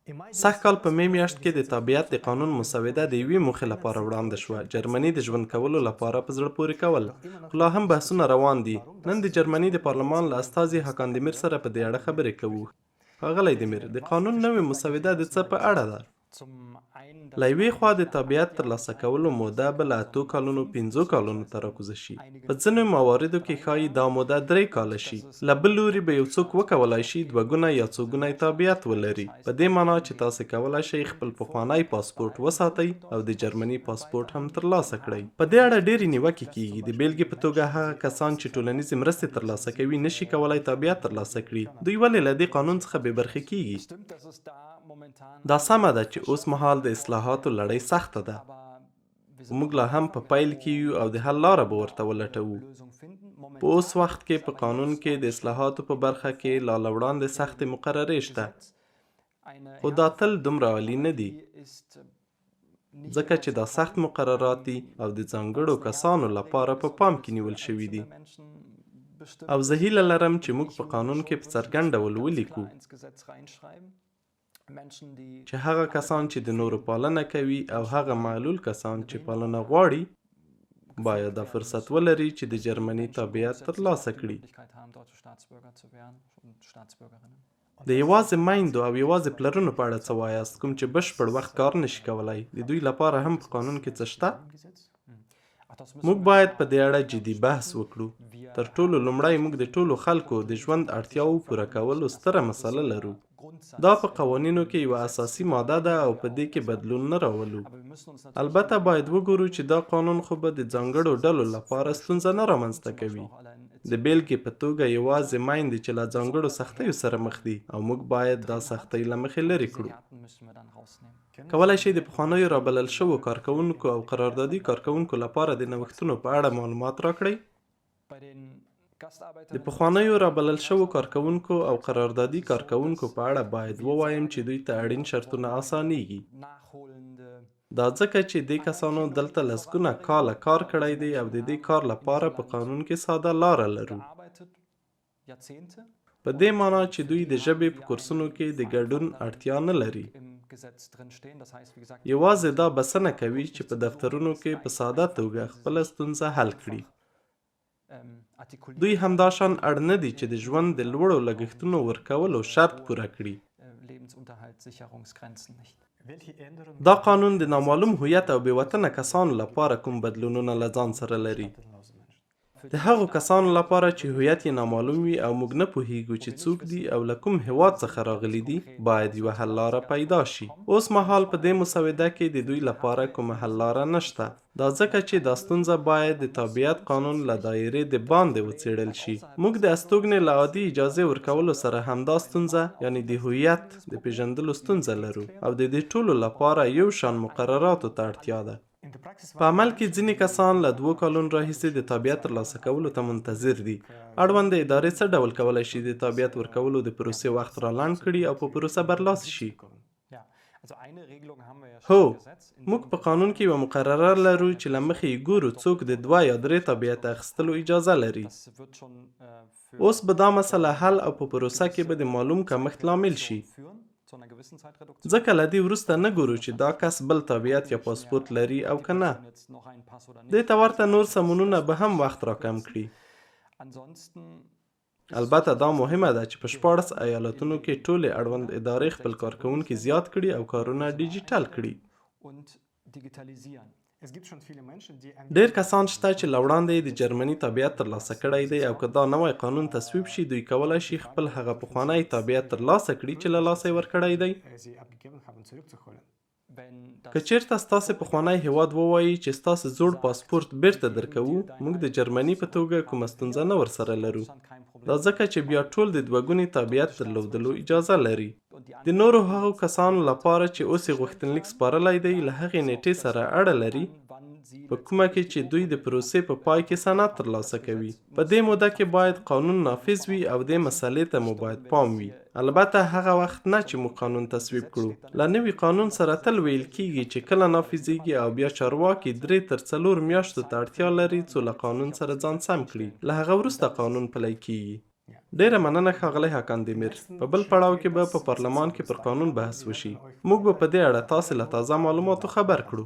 سږ کال په می میاشت کې د تابعیت د قانون مسوده د یوې موخې لپاره وړاندې شوه، جرمني د ژوند کولو لپاره په زړه پورې کول. خو لا هم بحثونه روان دي. نن د جرمني د پارلمان له استازي هاکان دیمیر سره په دې اړه خبرې کوو. ښاغلی دیمیر، د قانون نوې مسوده د څه په اړه ده؟ له یوې خوا د تابعیت ترلاسه کولو موده به له اتو کالونو پنځو کالونو ته راکوزه شي. په ځینو مواردو کې ښايي دا موده درې کاله شي. له بل لوري به یو څوک وکولای شي دوه ګونی یا څو ګونی تابعیت ولري، په دې مانا چې تاسې کولای شئ خپل پخوانی پاسپورټ وساتئ او د جرمني پاسپورټ هم ترلاسه کړئ. په دې اړه ډېرې نیوکې کېږي، د بېلګې په توګه هغه کسان چې ټولنیزې مرستې ترلاسه کوي نه شي کولای تابعیت ترلاسه کړي. دوی ولې له دې قانون څخه بې برخې کېږي؟ دا سمه ده چې اوس مهال د اصلاحاتو لړۍ سخته ده، خو موږ لا هم په پیل کې یو او د حل لاره به ورته ولټوو. په اوس وخت کې په قانون کې د اصلاحاتو په برخه کې لا له وړاندې سختې مقررې شته، خو دا تل دومره عالي نه دي، ځکه چې دا سخت مقررات دي او د ځانګړو کسانو لپاره په پام کې نیول شوي دي. او زه هیله لرم چې موږ په قانون کې په څرګند ډول ولیکو چې هغه کسان چې د نورو پالنه کوي او هغه معلول کسان چې پالنه غواړي باید دا فرصت ولري چې د جرمني تابعیت ترلاسه کړي. د یوازې میندو او یوازې پلرونو په اړه څه وایاست کوم چې بشپړ وخت کار نشي کولای؟ د دوی لپاره هم په قانون کې څه شته؟ موږ باید په دې اړه جدي بحث وکړو. تر ټولو لومړی موږ د ټولو خلکو د ژوند اړتیاوو پوره کولو ستره مسله لرو. دا په قوانینو کې یوه اساسي ماده ده او په دې کې بدلون نه راولو. البته باید وګورو چې دا قانون خو به د ځانګړو ډلو لپاره ستونزه نه رامنځته کوي. د بېلګې په توګه یوازې میندې چې له ځانګړو سختیو سره مخ دي او موږ باید دا سختۍ له مخې لرې کړو. کولای شئ د پخوانیو رابلل شوو کارکوونکو او قراردادي کارکوونکو لپاره د نوښتونو په اړه معلومات راکړئ؟ د پخوانیو رابلل شوو کارکوونکو او قراردادي کارکوونکو په اړه باید ووایم چې دوی ته اړین شرطونه اسانیږي. دا ځکه چې دې کسانو دلته لسګونه کاله کار کړی دی او د دې کار لپاره په قانون کې ساده لاره لرو. په دې مانا چې دوی د ژبې په کورسونو کې د ګډون اړتیا نه لري. یوازې دا بسنه کوي چې په دفترونو کې په ساده توګه خپله ستونزه حل کړي. دوی همداشان اړ نه دي چې د ژوند د لوړو لګښتونو ورکولو شرط پوره کړي. دا قانون د نامعلوم هویت او بې وطنه کسانو لپاره کوم بدلونونه له ځان سره لري؟ د هغو کسانو لپاره چې هویت یې نامعلوم وي او موږ نه پوهیږو چې څوک دي او له کوم هیواد څخه راغلي دي، باید یوه حل لاره پیدا شي. اوس مهال په دې مسوده کې د دوی لپاره کومه حل لاره نشته. دا ځکه چې دا ستونزه باید د تابعیت قانون له دایرې د باندې وڅېړل شي. موږ د استوګنې له عادي اجازې ورکولو سره همدا ستونزه، یعنې د هویت د پېژندلو ستونزه لرو او د دې ټولو لپاره یو شان مقرراتو ته اړتیا ده. په عمل کې ځینې کسان له دوو کالونو راهیسې د تابعیت ترلاسه کولو ته منتظر دي. اړونده ادارې څه ډول کولای شي د تابعیت ورکولو د پروسې وخت را لنډ کړي او په پروسه برلاسي شي؟ هو، موږ په قانون کې یوه مقرره لرو چې له مخې یې ګورو څوک د دوه یا درې تابعیته اخیستلو اجازه لري. اوس به دا مسله حل او په پروسه کې به د معلوم کمښت لامل شي. ځکه له دې وروسته نه ګورو چې دا کس بل تابعیت یا پاسپورت لري او که نه. دې ته ورته نور سمونونه به هم وخت راکم کړي. البته دا مهمه ده چې په 16 ایالتونو کې ټولې اړوند ادارې خپل کارکوونکي زیات کړي او کارونه ډیجیټل کړي. ډېر کسان شته چې له وړاندې یې د جرمني تابعیت ترلاسه کړی دی او که دا نوی قانون تصویب شي دوی کولای شي خپل هغه پخوانی تابعیت ترلاسه کړي چې له لاسه یې ورکړی دی. که چېرته ستاسې پخوانی هېواد ووايي چې ستاسې زوړ پاسپورت بېرته درکوو، موږ د جرمني په توګه کومه ستونزه نه ورسره لرو. دا ځکه چې بیا ټول د دوه ګوني تابعیت درلودلو اجازه لري. د نورو هغو کسانو لپاره چې اوس یې غوښتنلیک سپارلی دی، له هغې نېټې سره اړه لري په کومه کې چې دوی د پروسې په پای کې سند ترلاسه کوي. په دې موده کې باید قانون نافذ وي او دې مسئلې ته مو باید پام وي. البته هغه وخت نه چې موږ قانون تصویب کړو. له نوي قانون سره تل ویل کیږي چې کله نافذیږي او بیا چارواکي درې تر څلور میاشتو ته اړتیا لري څو له قانون سره ځان سم کړي. له هغه وروسته قانون پلی کیږي. ډېره مننه ښاغلی هاکان دیمیر. په بل پړاو کې به په پارلمان کې پر قانون بحث وشي. موږ به په دې اړه تاسې له تازه معلوماتو خبر کړو.